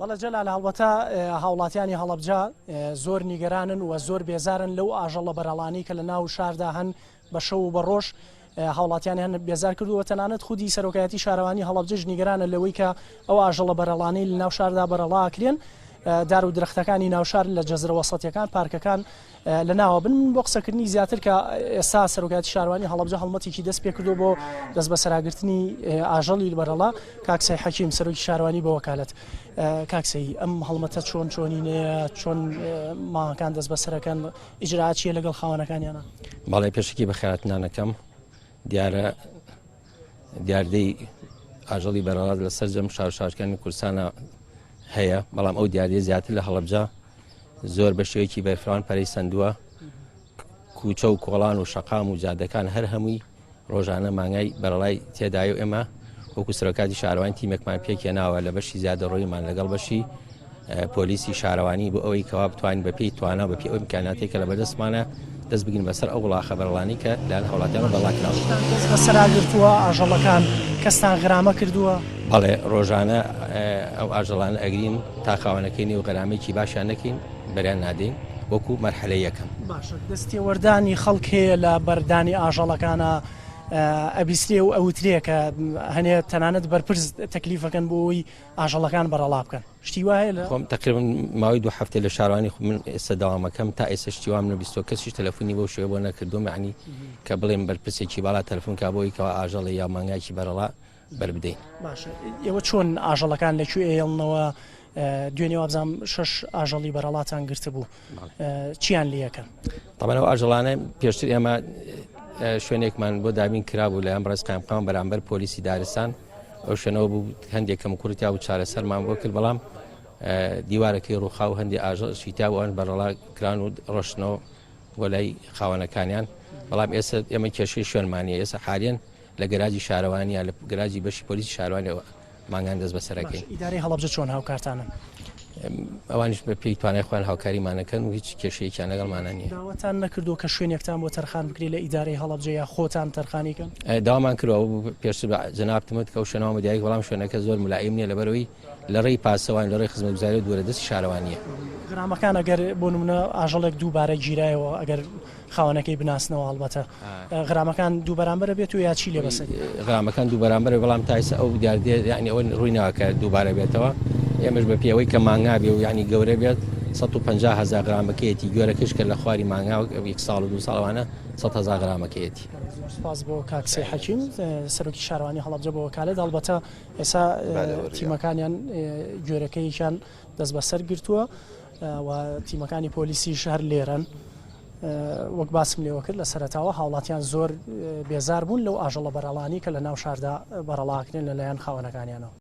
بەڵێ جەلال هەڵبەتە هاوڵاتیانی هەڵەبجە زۆر نیگەرانن و زۆر بێزارن لەو ئاژەڵە بەرەڵانی کە لە ناو شاردا هەن بە شەو و بە ڕۆژ هاوڵاتیان هەن بێزار کردووە تەنانەت خودی سەرۆکایەتی شارەوانی هەڵەبجەش نیگەرانە لەوەی کە ئەو ئاژەڵە بەرەڵانەی لە ناو شاردا بەرەڵاکرێن دار و درەختەکانی ناوشار لە جەزرە وەسەتیەکان پارکەکان لە ناوە بن من بۆ قسەکردنی زیاتر کە ئێستا سەرۆکاتی شاروانی هەڵەبجە هەڵمەتێکی دەست پێکردو بۆ دەست بەسەراگرتنی ئاژەڵی بەرەڵا کاک سەی حەکیم سەرۆکی شاروانی بە وەکالەت کاک سەی ئەم هەڵمەتە چۆن چۆنینەیە چۆن ماکان دەست بەسەرەکەن ئیجرا چیە لەگەڵ خاوەنەکانیانە؟ بەڵێ پێشەکی بەخێراتنانەکەم دیارە دیاردەی ئاژەڵی بەرەڵات لە سەرجەم شارشارکانی کوردستانە هەیە بەڵام ئەو دیاردەیە زیاتر لە هەڵەبجە زۆر بە شێوەیەکی بەرفراوان پەرەی سەندووە کوچە و کۆڵان و شەقام و جادەکان هەر هەمووی ڕۆژانە مانگای بەرەڵای تێدایە و ئێمە وەکو سەرۆکاتی شارەوانی تیمێکمان پێکهێناوە لە بەشی زیادەڕۆیمان لەگەڵ بەشی پۆلیسی شارەوانی بۆ ئەوەی کەوا بتوانین بە پێی توانا بە پێی ئەو ئیمکاناتێک کە لە بەردەستمانە دەست بگرین بەسەر ئەو وڵاخە بەرەڵانی کە لەلایەن هاوڵاتیانەوە بەڵا کراون. دەست بەسەرا گرتووە ئاژەڵەکان کەستان غرامە کردووە؟ بەڵێ ڕۆژانە ئەو ئاژەڵانە ئەگرین تا خاوەنەکەی نێو غەرامەیەکی باشیان نەکەین بەریان نادەین وەکو مەرحەلەی یەکەم. باشە دەست تێوەردانی خەڵک هەیە لە بەردانی ئاژەڵەکانا ئەبیسترێ و ئەوترێ کە هەنێ تەنانەت بەرپرس تەکلیفەکەن بۆ ئەوەی ئاژەڵەکان بەڕەڵا بکەن شتی وا هەیە لە. خۆم تەقریبەن ماوەی دوو هەفتەیە لە شارەوانی خۆ من ئێستا دەوامەکەم تا ئێستا شتی وام نەبیستووە کەسیش تەلەفۆنی بەو شێوەیە بۆ نەکردووم یەعنی کە بڵێم بەرپرسێکی باڵا تەلەفۆن کا بۆ ئەوەی کەوا ئاژەڵێ یا مانگایەکی بەرەڵا بەر بدەین. باشە ئێوە چۆن ئاژەڵەکان لە کوێ ئەیەڵنەوە دوێنێ وابزانم شەش ئاژەڵی بەرەڵاتان گرتبوو چیان لەکەن؟ تەبعەن ئەو ئاژەڵانە پێشتر ئێمە شوێنێکمان بۆ دابین کرابوو لە ئەم ڕێز قایمقام بەرامبەر پۆلیسی دارستان ئەو شوێنەوە بوو هەندێک کەم کوڕی تا و چارەسەرمان بۆ کرد بەڵام دیوارەکەی ڕووخا و هەندێک ئاژەڵ شیتا وان بەرەڵا کران و ڕۆشتنەوە بۆ لای خاوەنەکانیان بەڵام ئێستا ئێمە کێشەی شوێنمانە ئێستا حالیان لە گەراجی شارەوانی یا لە گەراجی بەشی پۆلیسی شارەوانی مانگان دەست بەسەرەکەین. باشە ئیدارەی هەڵەبجە چۆن هاوکارتانن؟ ئەوانیش بە پێی توانای خۆیان هاوکاریمانەکەن و هیچ کێشەیەکیان لەگەڵمانە نییە. داواتان نەکردووە کە شوێنێکتان بۆ تەرخان بکرێت لە ئیدارەی هەڵەبجە یا خۆتان تەرخانی کەن؟ داوامان کردووە، ئەوە بوو پێشتر بە جەنابتم وت کە ئەو شوێنەمان دیاری بەڵام شوێنەکە زۆر ملائیم نییە لەبەرئەوەی لە ڕێی پاسەوان لە ڕێی خزمەتگوزاری و دوورە دەستی شارەوانییە. غرامەکان ئەگەر بۆ نمونە ئاژەڵێک دووبارە گیرایەوە ئەگەر خاوەنەکەی بناسنەوە هەڵبەتە غرامەکان دوو بەرامبەرە بێت و یا چی لێ بەسەر غرامەکان دوو بەرامبەر بەڵام تا ئێستا ئەو دیاردەیە یعنی ئەوە ڕووی ناوە کە دووبارە بێتەوە ئێمەش بە پێی ئەوەی کە مانگا بێ و یعنی گەورە بێت 150 هەزار غرامەکەیەتی گوێرەکەش کە لە خواری مانگا یەک ساڵ و دوو ساڵ ئەوانە 100 هەزار غرامەکەیەتی. زۆر سوپاس بۆ کاک سەی حەکیم سەرۆکی شارەوانی هەڵەبجە بۆ وەکالەت هەڵبەتە ئێستا تیمەکانیان گوێرەکەیەکیان دەست بەسەر گرتووە و تیمەکانی پۆلیسیش هەر لێرەن. وەک باسم لێوە کرد لە سەرەتاوە هاوڵاتیان زۆر بێزار بوون لەو ئاژەڵە بەرەڵانی کە لە ناو شاردا بەرەڵاکرێن لەلایەن خاوەنەکانیانەوە.